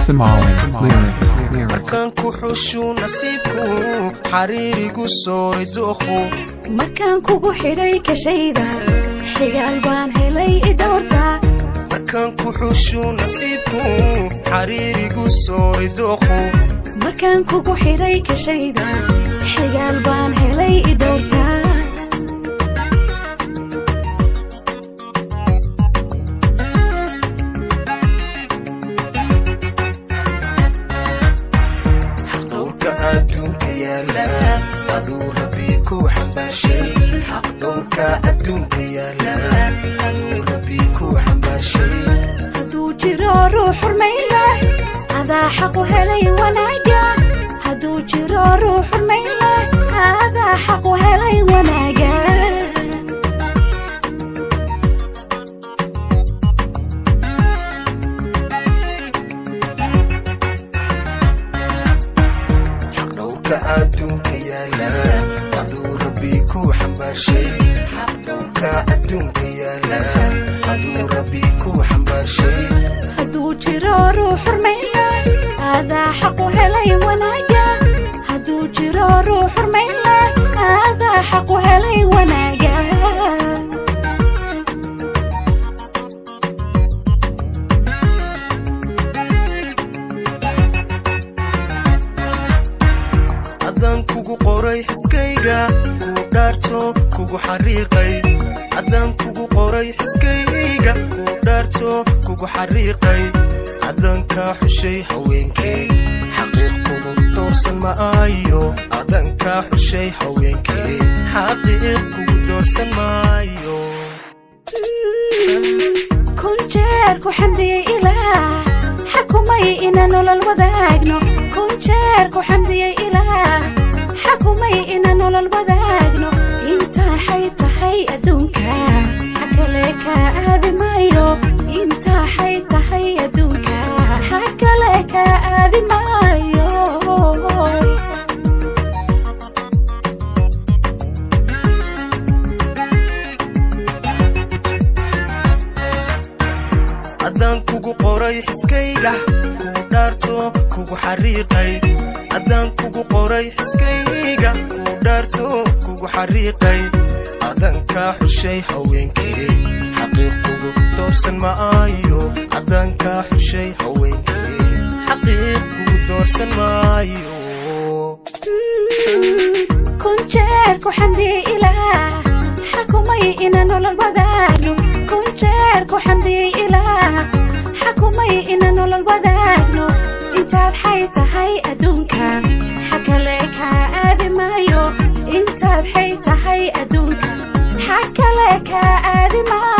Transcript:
Somali lyrics. Lyrics. Markaan ku xushuu nasiibku xariirigu sooray dookhu. Markaan kugu xidhay kashayda, xigaal baan helay idhowrta. Markaan ku xushuu nasiibku xariirigu sooray dookhu. Markaan kugu xidhay kashayda, xigaal baan helay idhowrta. Xaqdhowrka adduunka yaala aduu Rabbi ku xambaashay. Xaqdhowrka adduunka yaala aduu Rabbi ku xambaashay. Hadduu jiro ruux xurmayn leh, adaa xaqu helay wanaaga. Hadduu jiro ruux xurmayn leh, adaa xaqu helay wanaaga. Xaqdhowrka adduunka yaala aduu Rabbi ku xambaashay. Xaqdhowrka adduunka yaala aduu Rabbi ku xambaashay. Hadduu jiro ruux xurmayn leh, adaa xaqu helay wanaaga. Hadduu jiro ruux xurmayn leh, adaa xaqu helay wanaaga. Adaan kugu qoray xiskayga, kuu dhaarto kugu xariiqay. Adaan kugu qoray xiskayga, kuu dhaarto kugu xariiqay. Adaan kaa xushay haweenkee, xaqiiq kugu doorsan maayo. Adaan kaa xushay haweenkee, xaqiiq kugu doorsan maayo. Kun jeer ku xamdiyey Ilaah xakumay inaan nolol wadaagno. Kun jeer ku xamdiyey Ilaah xakumay inaan nolol wadaagno. Intaa xay tahay adduunka, xakale kaa aadi maayo. Intaa xay tahay adduunka, xakale kaa aadi maayo. Adaan kugu qoray xiskayga, kuu dhaarto kugu xariiqay. Adaan kugu qoray xiskayga, kuu dhaarto kugu xariiqay. Adaan kaa xushay haweenkee, xaqiiq kugu doorsan maayo. Adaan kaa xushay haweenkee, xaqiiq kugu doorsan maayo. Kun jeer ku xamdiyey Ilaah xakumay inaan nolol wadaagno. Kun jeer ku xamdiyey Ilaah xakumay inaan nolol wadaagno. Intaad xay tahay adduunka, xakale kaa aadi maayo. Intaad xay tahay adduunka, xakale kaa aadi maayo.